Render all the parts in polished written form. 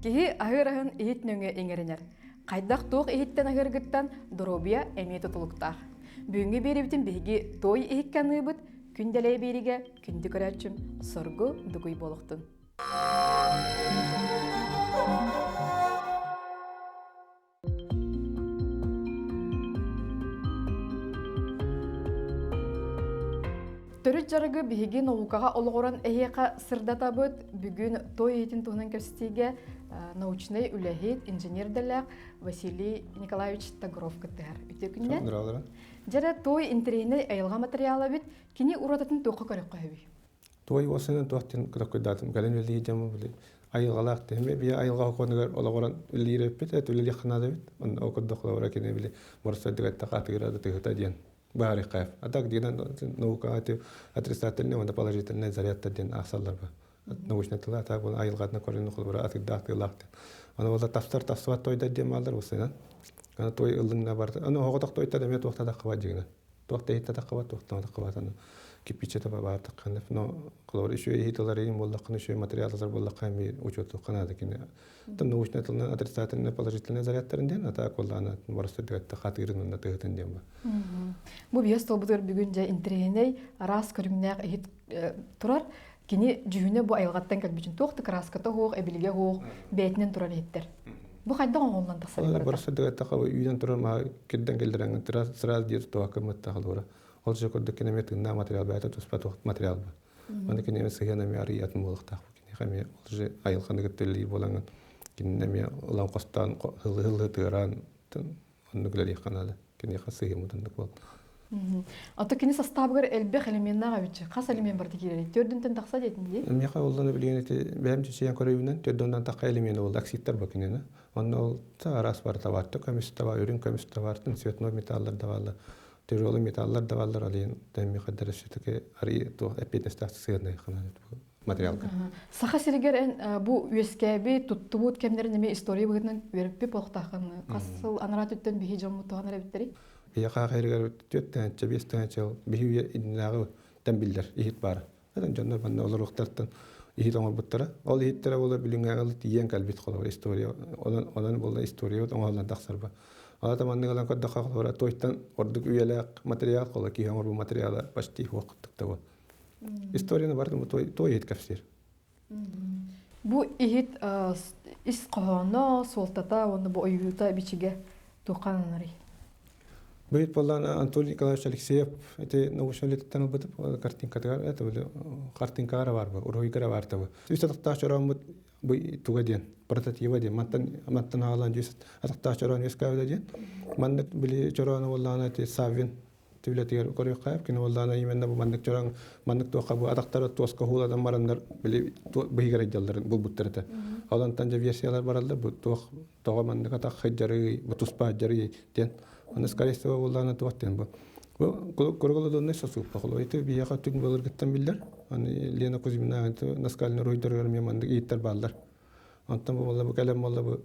Киһи аһыыр аһын иһит нөҥүө иҥэринэр. Хайдах туох иһиттэн аһыыргыттан доруобуйа эмиэ тутулуктаах. Бүгүҥҥү биэриибитин биһиги туой иһиккэ аныыбыт, күн дэлэй биэриигэ күндү көрөөччүм соргу дугуй буолуохтун. Төрүт дьарыгы биһиги наукаҕа олоҕуран эһиэхэ сырдатабыт. Бүгүн той иһитин туһунан кэпсэтиигэ научнай үлэһит, инженер дэлээх Василий Николаевич Тагров кыттыһар. Үтүө күннэр. Дьэрэ той интэриэһинэй айылҕа материала эбит. Кини уратытын туохха көрөххө сөбүй? Туой уосанан туох диэн кытаккыйдаатым кэлин үлэлии дьоммун били айылҕалаах тиһими бия айылҕа окуонугар олоҕуран үлэлиир эппит эт үлэлиэх наада эбит онно ол курдук холобура кини били морсойдук эттэхэ атыыра да тыһыта диэн баарыхаев а так диэн наука отрицательный уонна положительный зарядтар диэн аахсаллар ба научный тыла так була айылҕатына көрүнү холобура атыырдаах тыылаах диэн аны буолла тапсар тапсыбат тойдар диэн бааллар усынан аны той ыллыҥна барда аны оҕотох тойта эмиэ туохта таххабат дьигинэн туох да иһиттэ таххабат туохтан таххабат аны кирпиччэ баар таххана но холобур үчүгэй иһит ылар иһин буоллаххына үчүгэй материал ылар буоллахха эмиэ учуоттуохха наада кини там научная тылынан отрицательная положительная зарядтарын диэн ата куоллаана барыстырдыгатта хатыырын уонна тыһытын диэн ба Бу биэс столбутугар бүгүн дьэ интэриэһинэй араас көрүҥнээх иһит турар. Кини дьүһүнэ бу айылҕаттан кэлбитин туох да кырааската суох, эбилигэ суох, бэйэтинэн турар иһиттэр. Бу хайдах оҥоһуллан тахсар барыта? Барыстырдыгатта үүнэн турар маһа кирдэн кэллэрэҥҥин сразу диир туохка мыттахалура. Ол же курдук кини эмиэ тыыннаах материал бэйэтэ туспа туох материал ба. Аны кини эмиэ сыһыан эмиэ арыйатын буолуохтаах. Киниэхэ эмиэ ол же айылҕаны кытта үлэлиир буолаҥҥын кинини эмиэ ылан хостоон ылы-ылы тыыраан оннук үлэлиэххэ наада. Киниэхэ сыһыаммыт оннук буол. Ото кини састаабыгар элбэх элеменнаах эбитчи. Хас элемент барыта киирэрий? Төрдүнтэн тахса диэтин дии? Миэхэ оллону билигин ити бэйэм чечийэн көрөйүнэн төрдүнтэн тахха элемент ол оксидтар бу кинини. Онно ол араас бар табаарты көмүс таба, үрүҥ көмүс табаартын, цветной металлар да бааллар, тяжелый металлар да бааллар, алиен миэхэ дәрэ все-таки ари туох эппиэтинэстээх сыһыаннай ханан материалга. Саха сиригэр эн бу үөскээбит, туттубут кэмнэрин эмиэ история быһыытынан үөрэппит буолуохтааххын. Хас сыл анараа өттүттэн биһи дьоммут туһанар эбиттэрий? Биһи хаахайрыгар 4 тыһыынча, 5 тыһыынча биһи үйэ иннинээҕи тэн биллэр иһит баара. Дьоннор манна олоруохтартан иһит оҥорбуттара. Ол иһиттэрэ буола билиҥҥээҕи тиийэн кэлбит холобур история. Онон онон буолла историябыт оҥоһуллан тахсарба. Ала маннык ылан көрдөххө холобура туойтан ордук үйэлээх материал холо киһи оҥорбут материала почти суох курдук да буол. Историяны барытын бу той иһит кэпсиир. Бу иһит ис хоһооно, суолтата уонна бу ойуута бичигэ туохха ананарый? Бу иһит буоллаан Анатолий Николаевич Алексеев ити научнай үлэтиттэн ылбытым картинкатыгар это били картинкаҕа бар бу уруһуйгара бар табы. Үс атахтаах чорооммут бу туга диэн прототиба диэн мантан мантан аҕалан үс атахтаах чороон үөскээбитэ диэн маннык били чороону буоллаҕына ити Саввин түбүлэтигэр көрүөххэ кини буоллаҕына именно бу маннык чороҥ маннык туохха бу атахтара туоска ууланан бараннар били быһыгар ыйдалларын булбуттар этэ ол онтон дьэ версиялар бараллар бу туох тоҕо маннык атах сылдьарый бу туспа сылдьарый диэн аны скорее всего буоллаҕына туох диэн бу бу круглодонный сосуд похоло ити биһиэхэ түҥ былыргыттан биллэр аны Лена Кузьмина наскальный руйдарыгар эмиэ маннык ииттэр бааллар Онтон бу буолла бу кэлэн буолла бу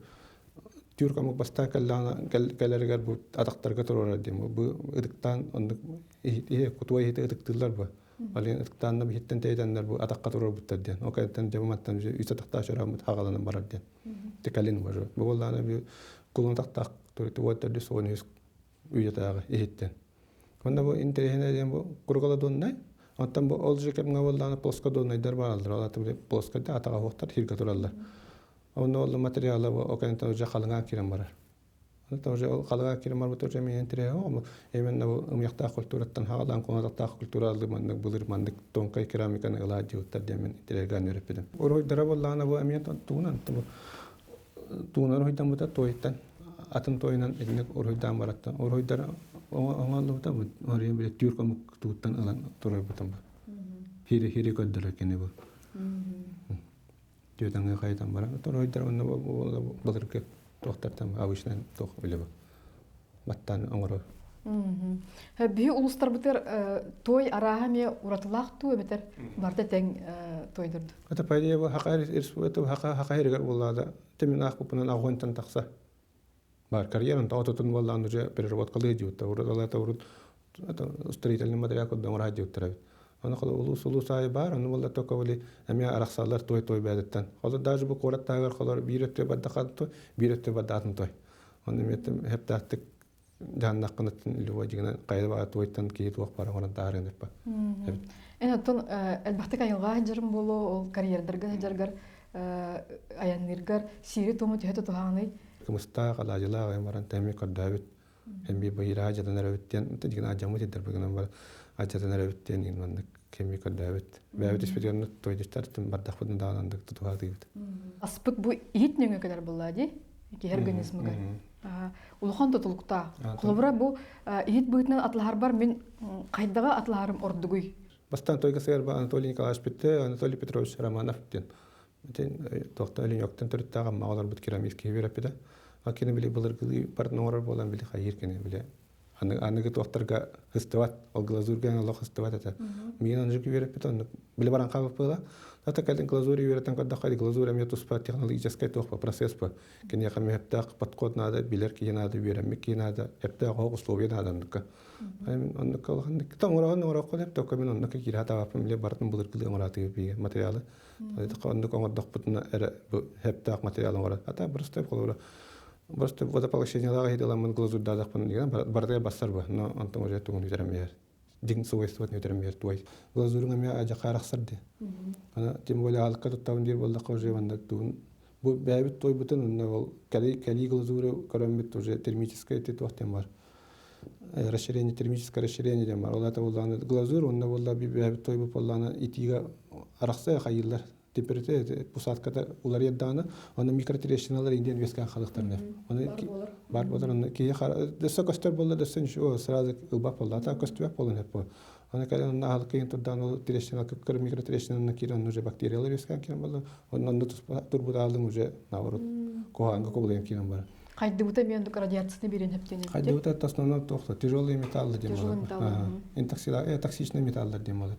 түүр комук бастаан кэллэҕинэ кэлэригэр бу атахтарга туруорар диэн бу ытыктаан оннук иһи кутуа иһити ытыктыыллар бу. Ол ытыктаанна биһиттэн тэйитэннэр бу атахха туруорбуттар диэн. Ол кэнниттэн дьэ мантан үс атахтаах чорааммыт хаҕаланан барар диэн. Ти кэлин бу. Бу буоллаҕына бу кулун атахтаах уот төрдүс уон үс үйэтээҕи иһиттэн. Онно бу интэриэһинэй диэн бу круглодоннай. Оттон бу ол же кэмҥэ буоллаҕына плоскодоннайдар бааллар. Ол аата били плоскойда атаҕа суохтар сиргэ тураллар. Онно ол материала бу окентан уже халыҥаан киирэн барар. Онно уже ол халыҥаан киирэн барбыт уже мин интэриэһэ именно бу ымыйахтаах культураттан хаалаан куонатахтаах культуралыы маннык былыр маннык тонкай керамиканы ылаа дьиуттар диэн мин интэриэһиргээн үөрэппитим. Уруһуйдара буоллаҕына бу эмиэ тугунан тугунан уруһуйдаммыта туойуттан атын туойунан итинник уруһуйдаан бараттан уруһуйдар оҥоһуллубута бу оруйан били түүр комук тууттан ылан туруорбутум бу хири хири көрдөрөр кини бу. Түөтаҥы хайытан баран торуйдар онно былыргы туохтартан обычно туох үлэ баттаан оҥорор. Биһи улуустарбытыгар той арааһа эмиэ уратылаах туу эбэтэр барыта тэҥ тойдорду. Это по идее хака республика хака хака хэригэр буоллаада тэмин аахпыппынан аҕуонтан тахса бар карьерын тоҕототун буоллаан уже переработкалыы диэбиттэр урут алата урут строительный материал курдук оҥоро диэбиттэр эбит. Аны холо улуус улуус аайы баар, ону буолла только были эмиэ арахсаллар той-той бэйэтиттэн. Холо даже бу куорат таһыгар холор биир өттү бардахатын той, биир өттү бардаатын той. Оны эмиэ хептаахтык дьаһаннаххыныттан любой дьигинэн хайа баҕа туойтан киһи туох бара оҥорон таарыан эппэ. Эбит. Эн оттон элбэхтик айылҕа сылдьарым буолуо, ол карьердарга сылдьаргар айанныыргар сиэри-туому төһө тутуһааный? Кымыстаах, алаадьылаах айан баран тэмми көрдөөбүт. Эми быйыраа дьатанар эбит диэн дигин адьаммыт идэрбигинэн бар адьатанар эбит диэн иин маннык кеми көрдөөбүт. Бэйэбит испитигэр тойдустар бардахпытын даҕанандык тутуһаатыыбыт. Аспыт бу иһит нөҥө кэлэр буолла дии киһи организмыгар. Улахан тутулуктаах. Холобура бу иһит быһыытынан атлаһарбар мин хайдаҕа атлаһарым ордугуй? Бастаан тойга сыарба Анатолий Николаевич бүтте, Анатолий Петрович Романов диэн. Туохта Ленёктан төрүттээх Аммаҕа олорбут керамист киһи үөрэппитэ. А кини били былыргылыы барын оҥорор буолан били хайыыр кини били аныгы туохтарга ыстыбат, ол глазурга олох ыстыбат этэ. Миин онжук үөрэппит оннук били баран хаалбыппыла. Ата кэлин глазурь үөрэтэн көрдөххө глазурь эмиэ туспа технологическай туох процесс ба. Киниэхэ мөһөптөөх подход надо, билэр киһи надо, үөрэммит киһи надо, эптээх оһох условия надо оннукка. Оннукка улаханнык оҥороон оҥороххо деп тоққа мен оннукка киирэ табаппын биле барытын былыргылыы оҥораатыгы биге материалы. Оннук оҥордохпутуна эрэ бу хэптаах материал оҥорор. Ата просто холобура просто водополощениялаах иһит глазурдаадахпын деген барытыгар бассар бу. Но онтон уже тугун үтэрэмиэр. Дьиҥ свойствотын үтэрэмиэр туой. Глазурун эмиэ ажаха арахсар ди. Ана тем более алка туттабын диир буоллахха уже маннык тугун бу бэйэбит туойбутун онно ол кэлии кэлии глазуру көрөммүт уже термическое ити туох диэн бар расширение термическое расширение диэн бар ол это буоллаҕына глазурь онно буолла бэйэбит туойбут буоллаҕына итиигэ арахса хайыыллар температура посадката уларыйардаҕына онно микротрещиналар индиэн үөскээн халыктарына оны бар болар онно киһи дөссө көстөр буолла дөссө ничего сразу ылбат буолла ата көстүбэт буолан эппо Аны кэлэн онно аһылык киһин турдаан ол трещина кыпкыр микротрещинаны киирэн онно уже бактериялар үөскээн киирэн буолла. Онно онно турбут аалыҥ уже наоборот куһаҕанга кубулуйан киирэн барар. Хайдыбыта эмиэ оннук радиацияны биэрэн эптиэн Хайдыбыта это основном туохта тяжелые металлы диэн буолар. Токсичные металлар диэн буолар.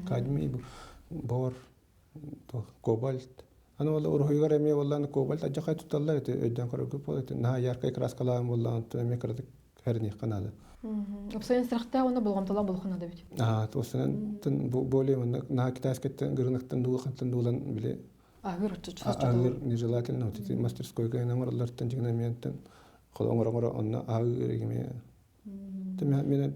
Кадмий, бор, кобальт. Аны ол уруһуйгар эмиэ буоллаан кобальт адьахай тутталлар эти өйдөөн көрөргө буолар. Наһаа яркай краскалаан буоллаан эмиэ кыратык хэрниэххэ наада. Уопсайынан сырахтаах уонна болҕомтолоох буолуохха наада эбит. Аа, уопсайынан более манна наһаа китайскайтан гырынактан дуулахантан дуулан били Аһыыр аһыыр нежелательно вот эти мастерскойга оҥороллортон дьиҥинэн миэнтэн оҥоро-оҥоро онно аһыыр эмиэ мен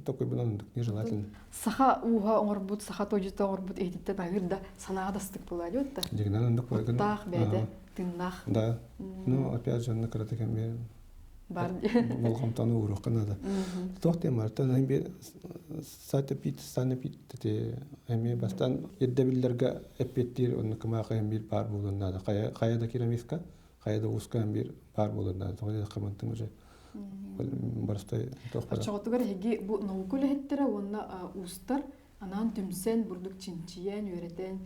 токуйбунан оннук нежелательно. Саха ууһа оҥорбут, саха тойдьута оҥорбут иһититтэн аһыыр да санаа да астык буолаа диэт да. Дьиҥинэн оннук Куттаах бэйэтэ тыыннаах. Да. Ну, опять же, онно кыратык эмиэ бар болҕомтону ууруохха наада. Туох диэн бартан биир сатепит, санепит ити эмиэ бастаан ирдэбиллэргэ эппиэттиир онно кымаахы биир баар буолуон наада. Хайа хайа да керамиска, хайа да ууска биир баар буолуон наада. Тоҕо диэтэххэ мантан уже барыстай туох бара. Оччоҕотугар эһиги бу наука үлэһиттэрэ уонна уустар анаан түмсэн, бурдук чинчийэн, үөрэтэн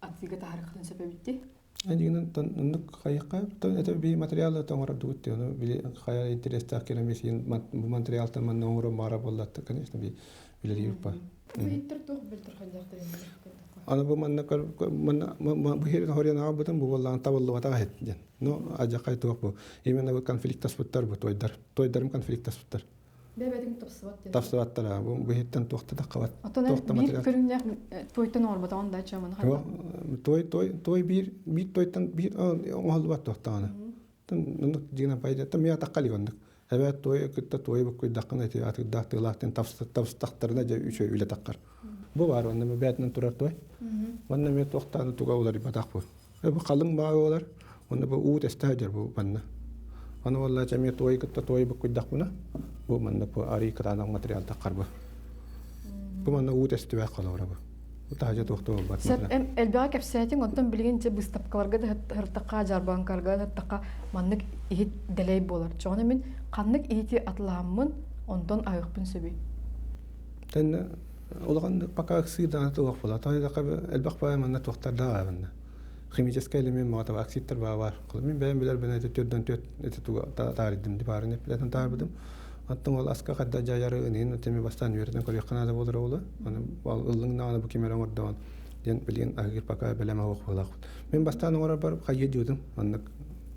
атыыга таһаарыаххытын сөп эбит дии. Дигинэн оннук хайыахха это би материалы оҥорордубут дии ону били хайа интерестээх керамисиин бу материалтан манна оҥорон баара буоллатта конечно би билэлиир па. Бу иһиттэр туох бөлтөр хайдахтар Аны бу манна манна бу херин хорьян аҕалбытым бу буоллаҕын табыллыбатах эт диэн. Ну ажакай туох бу именно бу конфликттаспыттар бу тойдар. Тойдарым конфликттаспыттар. Бэбэтин тапсыбат диэн. Тапсыбаттар бу бу иһиттэн туохта да хабат. Оттон биир көрүҥнээх туойтан оҥорботоҕун да чаман Той той той биир биир тойтан биир оҥоһуллубат туохтаҕына. Оннук дьиҥинэн пайда та миа таххалик оннук. Эбээт туой кытта туой буккуйдаххына ити атырдаах тыылаахтын табыстахтарына дьэ үчүгэй үлэ таххар. Бу баар онно бээтинэн турар той. Онно эмиэ туохтааны туга уларыйбатах бу. Бу халыҥ баа буолар. Онно бу уу тэстэ сылдьар бу манна. Аны буолла эмиэ туой кытта туой буккуйдахпына бу манна бу арый кытаанах материал таххар бу. Бу манна уу тэстибээх холобура бу. Таһдьа туохта буолбат. Сөп элбэҕи кэпсээтиҥ, онтон билигин дьэ быыстапкаларга да һыртахха, дьаарбаҥкаларга да һыртахха маннык иһит дэлэй буолар. Чоҕуна мин ханнык иһити атылааммын, онтон аһыахпын сөбүй? Тэннэ улахан пока ыксыыр даҕаны туох буолар. Тоҕо диэтэххэ элбэх баай манна туохтардаах манна. Химическай элемент маҕата оксидтар баа бар. Мин бэйэм билэр бен эти төрдөн төт эти туга таарыдым ди баарын эппитетин таарбытым. Аттың ол аска хадда жаяры ынын теме бастан үөрэтен көрүөххэ наада болар ола. Аны ыллың нааны бу кимер оҥордоон диэн билигин аһыгыр пока бэлэм оһох буолаахпыт. Мин бастаан оҥорор бар хайы дьудум. Оннук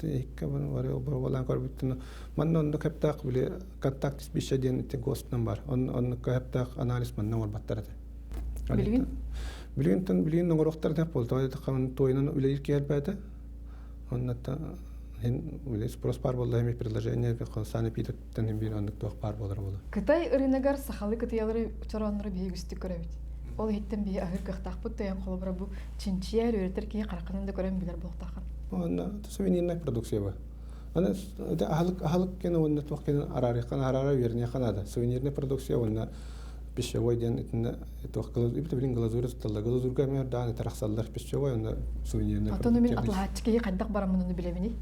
икки бары болан көрбүттүн. Манна оннук хептаах били контакт испище диэн ити ГОСТнан бар. Оннукка хептаах анализ манна оҥорбаттар этэ. Билигин? Билигин билигин оҥоруохтар этэ буолта. Туойунан үлэлиир киһи Оннуттан хин үлэ спрос бар буолла эми предложение саны питеттен бир оннук туох бар болар буолар. Кытай ырынагар сахалы кытыялары чорооннору биһиги үстүк көрөбүт. Ол иһиттэн биһи аһыр кыахтаахпыт тойон холобура бу чинчийэр үөрэтэр киһи хараххынан да көрөн билэр буолтахан. Онно сувенирная продукция бар. Аны аһылык аһылык кene уонна туох кene араарыахха араара үөрэниэххэ наада. Сувенирная продукция уонна пищевой диэн итиннэ туох ибит билин глазурь тутталлар. Глазурга эмиэ дааны тарахсаллар пищевой уонна сувенирная Отон мин атылааччы киһи хайдах бараммын билэбиний?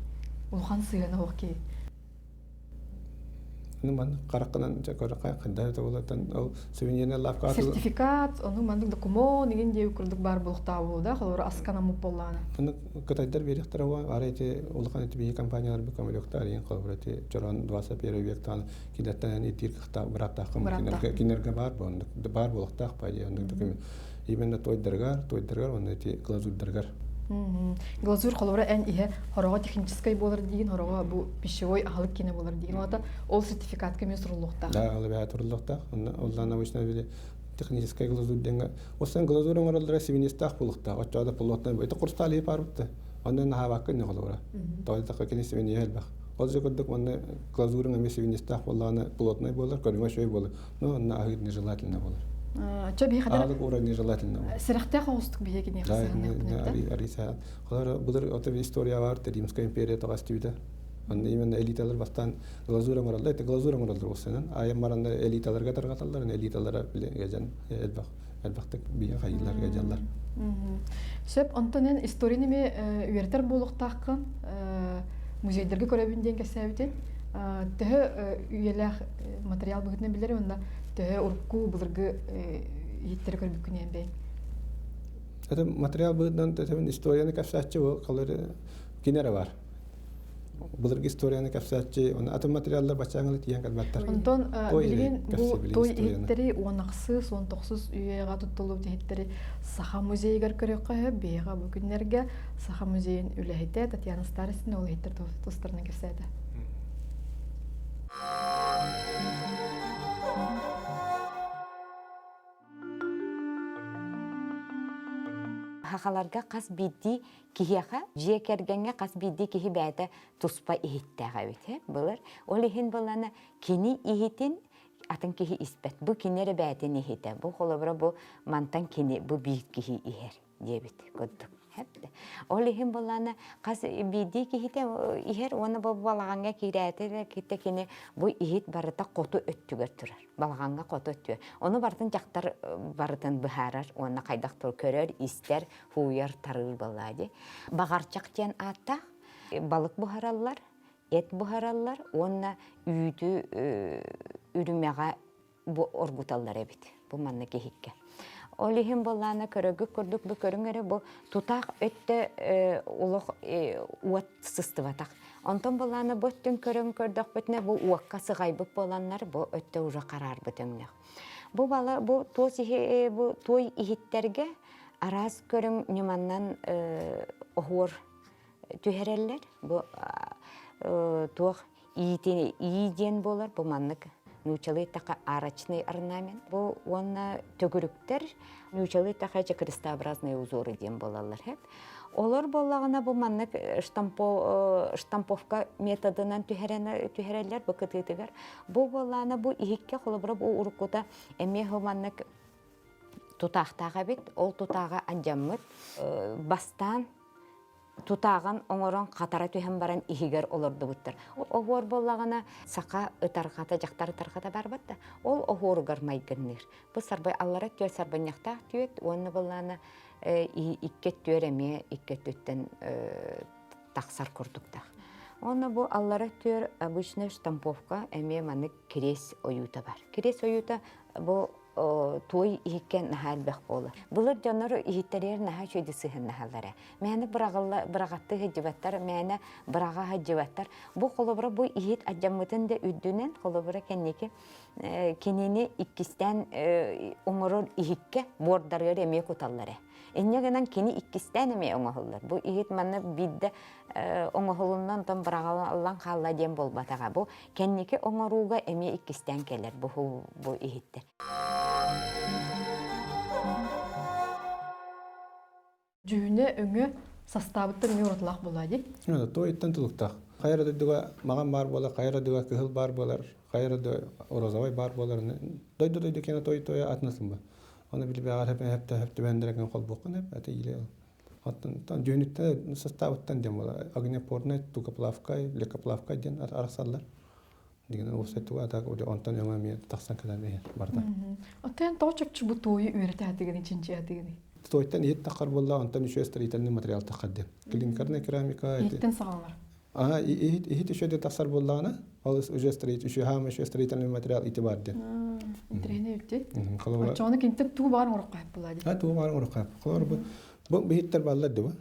Улахан сыһыана суох киһи. Ну ман хараккынан хайда болатан ол сувенирный лавка Сертификат, ону маннык документ игин диэ курдук бар буолуохтаабы да, холобура аскана муп боллаана. Аны кытайдар берихтер ова ара эти улахан эти бии компаниялар бу көмөлөктөр иин холобура эти чорон 21 вектан килеттен итир кыхта быраптаахым кинерге бар бу бар буолуохтаах па дии оннук документ именно тойдаргар тойдаргар онно эти глазурдаргар. Глазурь холобура эн иһэ хороҕо техническай буолар диин, хороҕо бу пищевой аһылык киэнэ буолар диин. Ота ол сертификатка эмиэ суруллуохтаах. Да, ол эбээ туруллуохтаах. Онно оллаана обычно били техническай глазурь диэҥҥэ осан глазурь оҥороллоро свинецтаах буолуохтаах. Оччоҕо плотно это хрусталь парбытта. Онно наһаабакка не холобура. Тоҕо такка кини свинья элбэх. Ол же курдук онно глазурың эмиэ свинецтаах буоллаҕына плотный буолар, көрүҥэ үчүгэй буолар. Но онно аһыыр нежелательно буолар. Чо биһи хадара Аалык ура нежелательно буолар. Сирэхтээх оҕустук биһиги киниэхэ сыһыанныахпын Ари саат. Холор былыр ото история бар, Римская империя тоҕас түбүтэ. Онно именно элиталар бастаан глазура оҥороллор, это глазура оҥороллор осынан. Айан бараннар элиталарга тарҕаталлар, элиталара биле гажан элбэх элбэхтик бие хайылар гажаллар. Сөп, онтон эн историяны эми үөрэтэр буолуохтааххын, музейдарга көрөбүн диэн кэпсээбитин. Төһө үйэлээх материал быһыытынан билэр уонна төһө урукку былыргы иһиттэри көрбүккүн диэн бэйэҥ? Это материал быһыытынан төтөбүн историяны кэпсээччи бу халыр кини эрэ бар. Былыргы историяны кэпсээччи, оны атын материаллар баччааҥылы тиийэн кэлбэттэр. Онтон билигин бу той иһиттэри 10-сы, 19 үйэҕэ туттуллубут иһиттэри Саха музейыгар көрүөххэ сөп. Биһиэхэ бу күннэргэ Саха музейын үлэһитэ Татьяна Старостина ол иһиттэр тустарынан кэпсээтэ. Хахаларга хас биирдии киһиэхэ, дьиэ кэргэҥҥэ хас биирдии киһи бэйэтэ туспа иһиттээх эбит былыр. Ол иһин былана кини иһитин атын киһи испэт. Бу кини эрэ бэйэтин иһитэ. Бу холобура бу мантан кини бу биир киһи иһэр диэбит курдук. Ол иһин буллаана хас биирдии киһитэ иһэр уонна бу балаҕаҥҥа киирээтэ китте кини бу иһит барыта хоту өттүгэр турар. Балаҕаҥҥа хоту өттүгэр. Ону барытын дьахтар барытын быһаарар уонна хайдах тур көрөр, истэр, хууйар, тарыыр буоллаа дии. Баҕарчах диэн ааттаах балык буһараллар, эт буһараллар уонна үүтү үрүмэҕэ бу оргуталлар эбит бу маннык иһиккэ. Ол иһин буоллаана көрөгү курдук бу көрүҥ эрэ бу тутаах өттө олох уот сыстыбатах. Онтон буоллаана бу өттүн көрөн көрдөхпүтүнэ бу уокка сыҕайбыт буоланнар бу өттө уже хараарбыт өҥнөх. Бу бала бу туос иһи бу туой иһиттэргэ араас көрүҥ ньыманнан оһуор түһэрэллэр. Бу туох иитин ии диэн буолар бу маннык нуучалыы эттэххэ арочный орнамент бу уонна төгүрүктэр нуучалыы эттэххэ крестообразные узоры диэн буолаллар олор буоллаҕына бу маннык штамповка методынан түһэрэллэр бу кытыытыгар бу буоллаана бу иһиккэ холобура бу уруккута эмиэ маннык тутаахтаах эбит ол тутааҕа алдьаммыт бастаан тутааҕын оҥорон хатара түһэн баран иһигэр олордубуттар. Оһуор буоллаҕына саха ытарҕата, дьахтар ытарҕата барбат да, ол оһуоругар майгынныыр. Бу сарбай аллара түөр сарбынньахтаах түөт уонна буоллаҕына икки өттүөр эмиэ икки өттүттэн тахсар курдуктаах. Уонна бу аллара өттүөр обычная штамповка эмиэ маннык кириэс ойуута бар. Кириэс ойуута бу туой иһиккэ наһаа элбэх буолар. Былыр дьоннор иһиттэригэр наһаа үчүгэйдик сыһыаннаһаллара. Мээнэ быраҕылла быраҕаттыы сылдьыбаттар, мээнэ быраҕа сылдьыбаттар. Бу холобура бу иһит алдьаммытын да үрдүнэн холобура кэнники кинини иккистээн оҥорор иһиккэ буордарыгар эмиэ куталлар ээ. Инньэ гынан кини иккистээн эмиэ оҥоһуллар. Бу иһит манна биирдэ оҥоһулунна онтон быраҕыллан хаалла диэн буолбатаҕа. Бу кэнники оҥорууга эмиэ иккистээн кэлэр бу бу иһиттэр. Дьүһүнэ өҥө састаабыттан эмиэ уратылаах буолаа дии. Туойуттан тулуктаах. Хайа эрэ дойдуга маҕан баар буолар, хайа эрэ дойдуга кыһыл баар буолар, хайа эрэ розовай баар буолар. Дойду-дойду киэнэ той-тойа атына сымба. Оны билбэҕэр хэп түбэндэрэ холбуоххун эп, это или Оттон дьүһүнүттэн састаабыттан диэн буолар. Огнепорнай, тугоплавкай, лекоплавкай диэн арахсаллар. Дигэн уопсай туга атак онтон өҥө эмиэ тахсан кэлэн иһэр барда. Оттон тоҕо чопчу бу туойу үөрэтэ чинчийэтигиний? Туойтан иһит таххар буолла, онтон үчүгэй строительный материал таххар диэн. Клинкерная керамика. Иһиттэн саҕаланар. Ага, иһит иһит үчүгэй тахсар буоллаҕына, ол уже строить үчүгэй хаама үчүгэй строительный материал ити бар диэн. Интэриэһинэй үтти. Оччоҕуна киниттэн туу баар оҥороххо буолла дии. А туу баар оҥороххо. Холобур бу бу биһиттэр бааллар дии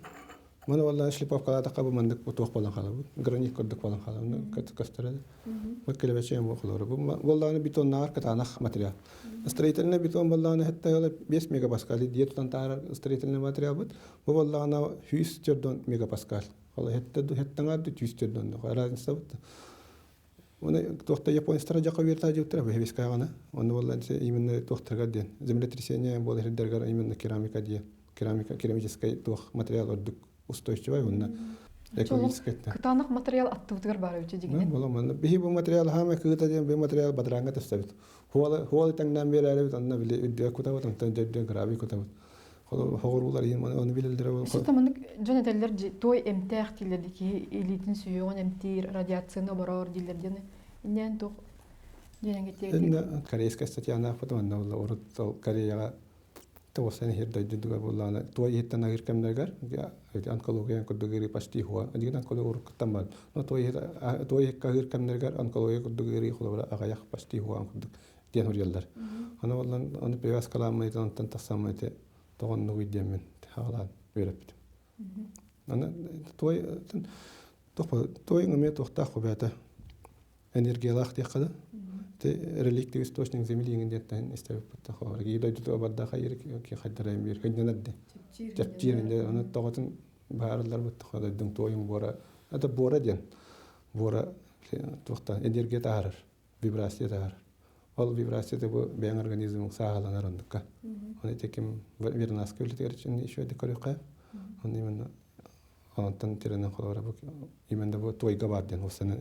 Маны валла шлиповкалаатахха бу маннык туох буолан хаалабыт. Гранит курдук буолан хаалабыт. Көстөрө. Бу килэбэчиэн бу холобура. Бу буоллаҕына бетоннааҕар кытаанах материал. Строительный бетон буоллаҕына хэттэһэлэ 5 мегапаскаль дии тутан таһаарар строительный материалбыт. Бу буоллаҕына 104 мегапаскаль. Ол хэтте хэттаҥар 104 Разница бут. Оны туохта японецтара жака үөртаа дьылтара бэһэбискайҕана. Онно буолла именно туохтаргар диэн землетрясение буола сирдэргэр именно керамика диэн керамика керамическай туох материал ордук устойчивай уонна экологическай. Кытаанах материал аттыбытыгар баар үчү дигинен. Буола манна биһи бу материал хаама кыыта диэн бу материал бадараанга тэстэбит. Хуола хуола тэҥнээн биэрээрибит онно били үрдүгэ кутабыт онтон дьөрдүө гравий кутабыт. Хоҕуруулар иһин ону билэллэрэ Өссө маннык дьон этэллэр той эмтээх дииллэр киһи илиитин сүһүөҕүн эмтиир, радиацияны оборор дииллэр диэн иннээн туох диэн Корейская статьянаахпыт манна буолла урут Кореяҕа тоҕусан иһир дойдудуга буоллаҕына туой иһиттэн аһыыр кэмнэригэр онкология курдук ыарыы почти хуа дигин онкология уруккуттан бар но туой иһиккэ аһыыр кэмнэригэр онкология курдук ыарыы холобура аҕыйах почти хуа курдук диэн суруйаллар. Аны боллан аны привязкалааммын онтон тахсаммын ити тоҕоннугуй диэммин хаалаан үөрэппитим. Аны туой туой эмиэ туохтаах бэйэтэ энергиялаах диэххэ да ити реликтовый источник земли иҥин диэттэн истэбиппит хоһор дойдутуга бардаах айыр хайдарайым биир хынньанар ди чэпчиир инде аны тоҕотун баарылар бут дойдуҥ туойуҥ буора это буора диэн буора туохта энергия таһаарар вибрация таһар. Ол вибрацията бу бэйэҥ организмыҥ сааһыланар оннукка. Оны ким Вернаска үлэтигэр еще көрүөххэ. Оны именно онтон тирэнэн холобура бу именно бу туойга бар диэн осанан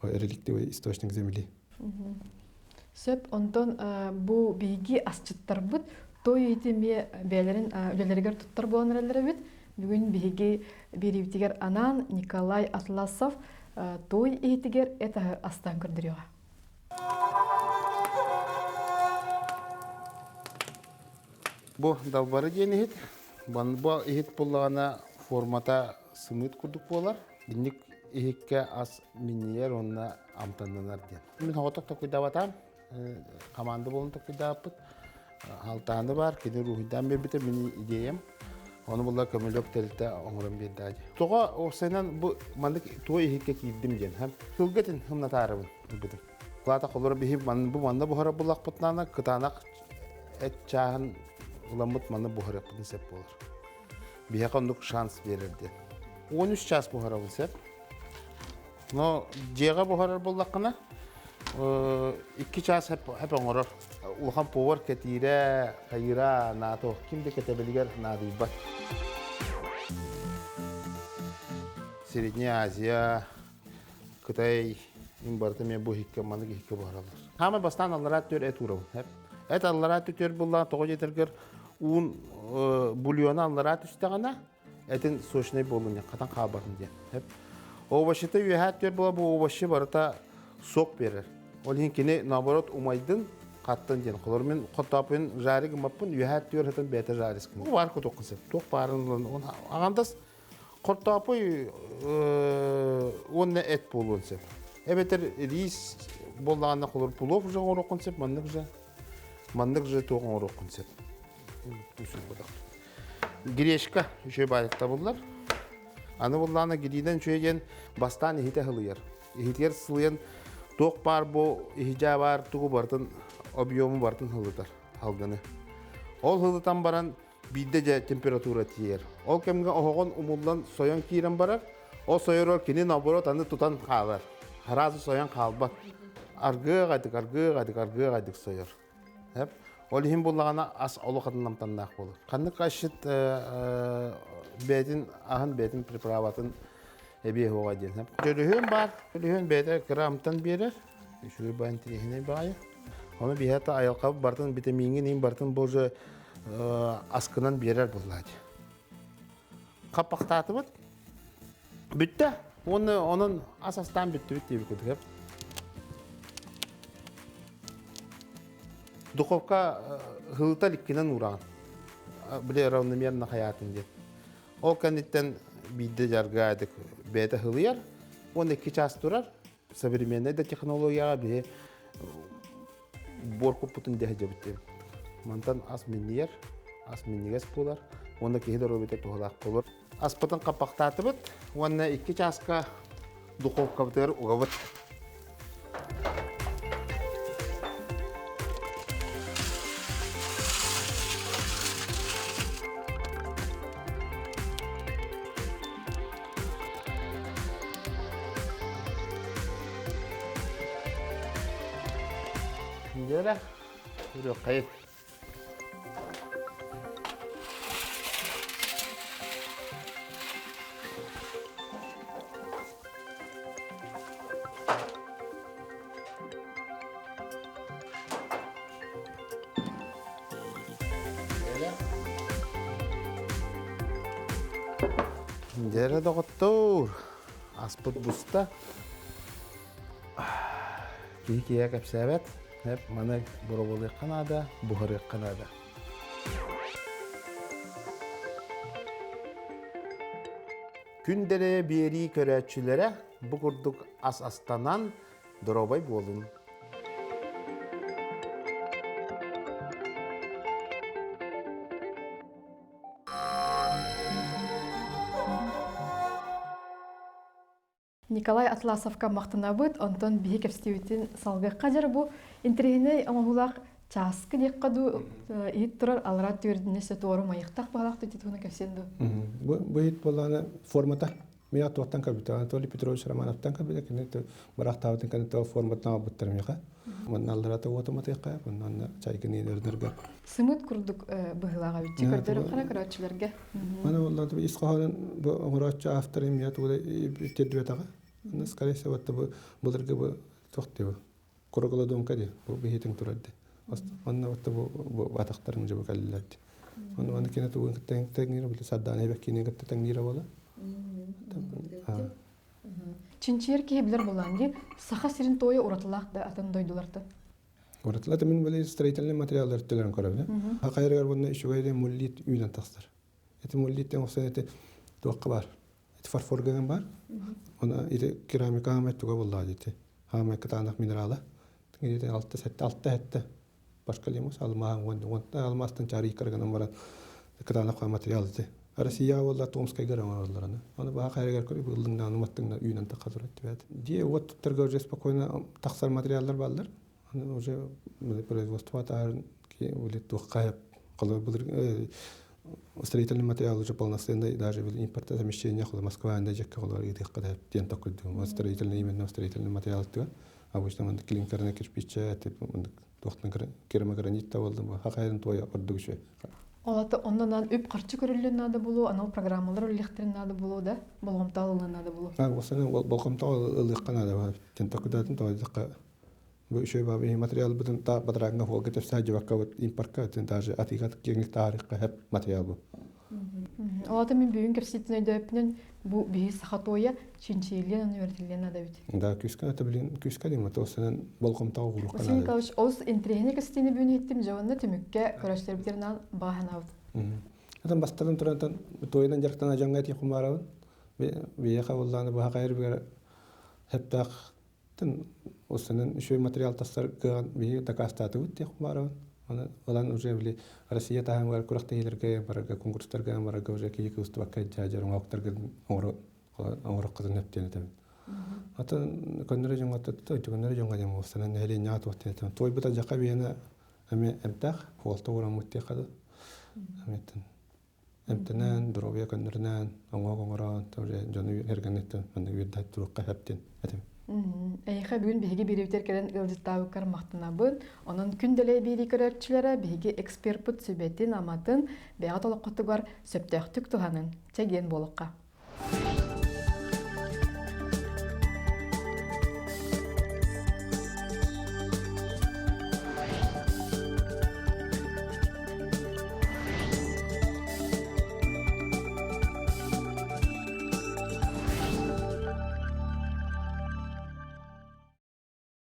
реликтивый источник земли. Сөп, онтон бу биһиги асчыттарбыт той ити эмиэ бэйэлэрин үлэлэригэр туттар буолан эрэллэр эбит. Бүгүн биһиги биэриибитигэр анаан Николай Атласов той иһитигэр эт аһы астаан көрдөрүөҕэ. Бу далбары диэн иһит. Бу иһит буллаҕына формата сымыыт курдук буолар. Инник иһиккэ ас минньийэр уонна амтаннанар диэн. Мин оҕотох токуйдаабатаам. Команда буолан токуйдаабыппыт. Алтааны бар, кини руһуйдаан биэрбитэ мин идеям. Ону була көмөлөк тэрилтэ оҥорон биэрдэ. Тоҕо уопсайынан бу маннык туой иһиккэ киирдим диэн. Тылга этин хымнатаарыбын ылбытым. Плата холоро биһи бу манна буһара буллахпытына кытаанах эт чааһын ыламмыт манна буһарыахпытын сөп буолар. Биһиэхэ оннук шанс биэрэр диэн. 13 час буһарабын сөп. Но дьиэҕэ буһарар буоллаххына, 2 час хэп оҥорор. Улахан повар кэтиирэ, хайыра, наато ким да кэтэбилигэр наадыйбат. Средняя Азия, Кытай им барыта эмиэ бу иһиккэ маннык иһиккэ буһараллар. Хаамай бастаан аллараа түөр эт уурабын. Эт аллараа түөр буллаҕына тоҕо диэтэргэр уун бульона аллараа түстэҕинэ этин сочнай буолун хатан хаалбатын диэн. Овощита үөһээ түөр була бу овощи барыта сок берер. Ол иһин кини наоборот умайдын хаттын диэн. Холор мин хотооппун жарик гыммаппын үөһээ түөр хатын бэйэтэ жарис гын. Баар кутуоххун сөп. Туох баарын ағандас Хортоопуй уонна эт буолуон сөп. Эбэтэр рис буоллаҕына холор плов уже оҥоруоххун сөп, маннык же. Маннык же туох оҥоруоххун сөп. Гречка үчүгэй баайыктабыллар. Аны буллаана гириинэн үчүгэй диэн бастаан иһитэ сылыйар. Иһитигэр сылыйан туох баар бу иһидьээ баар тугу барытын объему барытын сылытар халгыны. Ол сылытан баран биирдэ дьэ температура тиийэр. Ол кэмҥэ оһоҕун умуллан сойон киирэн барар. Ол сойорор кини наоборот аны тутан хаалар. Сразу сойон хаалбат. Аргыаҕайдык, аргыаҕайдык, аргыаҕайдык сойор. Ол иһин буллаҕына ас олох атын амтаннаах буолар. Ханнык асчыт бэйэтин аһын, бэйэтин приправатын эбиэ суоҕа диэн. Дьөлүһүөн баар. Дьөлүһүөн бэйэтэ кыра амтан биэрэр. Үчүгэй баай интэриэһинэй баҕайы. Ону биһиэхэ айылҕа барытын витамиҥҥин иһин барытын бу уже аскынан биэрэр буоллаа дии. Хаппахтаатыбыт. Бүттэ. Уонна онон ас астаан бүттүбүт диэбит курдук. Духовка һылыта иликкинэн уураҕын. Били равномерно хайаатын диэн. Ол кэнниттэн биирдэ жаргаадык бэйэтэ һылыйар. Уонна 2 чаас турар. Современнай да технологияҕа биһи буор куппутун дэһэ дьэбит диэбит. Мантан ас минньийэр, ас минньигэс буолар уонна киһи доруобуйата туһалаах буолар. Аспытын хаппахтаатыбыт уонна 2 чааска духовкабытыгар угабыт. Дьэрэ, үрүөххэйит. Дьэрэ доҕоттоор, аспыт буста. Киһи киһиэхэ кэпсээбэт. Маны боробулуохха наада, буһарыахха наада. Күн дэлэйэ биэрии көрөөччүлэрэ бу курдук ас астанан, доруобай буолун. Николай Атласовка махтанабыт, онтон биһи кэпсэтиибитин салгыахха дьэр бу интэриэһинэй оҥоһуулаах чааскы диэххэ дуу иһит турар аллараа түөрдүнэ сотуору майыхтах баҕалаах тутууна кэпсиэн дуу. Бу бу иһит буоллаҕына формата Меня туохтан көрбүтэ Анатолий Петрович Романовтан көрбүтэ кини бырахтаабытын кэнниттэн форматынан албыттар миэхэ. Манна алларата уотум атыахха, манна чайгын иэнэрнэргэ. Сымыт курдук быһыылаах эбит көрдөрөххө көрөөччүлэргэ. Маны болла ис хоһоонун бу оҥорооччу автор имя тугу тиэрдибэтэҕэ. Аны скорее всего бу былыргы бу туох диэбэ куругуладомка ди бу биһитин турар ди. Онно вот бу атахтарын дьыбы кэллилэр ди. Оны аны кини тугун кытта тэҥниир били Сардаана Эбэккиини кытта тэҥниирэ буола. Чинчийэр киһи билэр буолаан дии Саха сирин туойа уратылаах да атын дойдулартан. Уратылата мин били строительный материаллар төлөрөн көрөбүн. Хакайрыгар буонна үчүгэй муллит үүнэн тахсар. Эти муллиттен охсон эти туохха бар. Эти фарфоргаган бар. Она ити керамика хаамай туга буллаа дити. Хаамай кытаанах минерала. Ити алта сетте алта хетте башка лимус алмааһын уон уонтан алмаастан чарыйкар гынан баран кытаанах материал ити. Россия буолла Томскайга оҥороллор аны. Аны баха хайрыгар көрү быыллыҥнаан уматтыҥна үүнэн тахха турар тибэт. Дьиэ уот туттарга уже спокойно тахсар материаллар бааллар. Аны уже производство таарын или туохха былыр строительный материал уже полноценный даже импортозамещение холо Москва анда жекке холор ыытыахха да диэн токкуйдум. Строительный именно строительный материал обычно маннык клинкерный кирпиччэ тип туохтан керамогранит да буоллун хахайын туойа ордук үчүгэй. Олата оннунан үп-харчы көрүллүөн наада буолуо, анал программалар үллэхтэрин наада буолуо да, болҕомто ылыан наада буолуо. Осана болҕомто ылыахха наада. Тентакудатын тоойдохха бу үчүгэй баабы материалбытын та батарааҥҥа хуолга тэпсээ дьыбакка вот импортка даже атыыга киэҥник таарыхха хэп материал бу. Олата мин бүгүн кэпсиитин өйдөөппүнэн бу биһи саха туойа чинчийиллиэн уонна үөрэтиллиэн наада эбит. Да, күүскэ это билин күүскэ диэн осынан болҕомтоҕо угуруохха Василий Николаевич, олус интэриэһинэй кэпсэтиини бүгүн иһиттим, дьэ уонна түмүккэ көрөөччүлэрбитинэн баҕа санаабыт. Атын бастатан турантан туойунан дьарыктана дьоҥҥо этии хумаарабын. Биһиэхэ буоллааны быһа хайыр хэптаах осынан үчүгэй материал тахсар кыаҕын биһиги дакаастаатыбыт диэх хумаарабын. Оны ылан уже били Россия таһымыгар күрэхтэһиилэргэ барарга, конкурстарга барарга уже киһи кыбыстыбакка дьаадьар оҥоһуктаргын оҥороххутун өптүөн этэбин. Атын көннөрү дьоҥҥо көннөрү дьоҥҥо диэн буолсанан нэһилиэнньэҕэ туох диэн этэбин. Туойбут алдьархай биһиэнэ эмиэ эмтээх, хуолта уураммыт диэххэ дылы. Эмиэттэн эмтэнэн, доруобуйа көннөрүнэн, оҥоһук оҥорон, дьону эргэнниттэн маннык үөрдэ туруохха сөп диэн этим. Эйиэхэ бүгүн биһиги биэриибитигэр кэлэн ыалдьыттаабыккар махтанабын. Онон күн дэлэй биэрии көрөөччүлэрэ биһиги эксперпит сүбэтин, аматын бэйэҕит олоххутугар сөптөөхтүк туһанын. Чэгиэн буолуохха.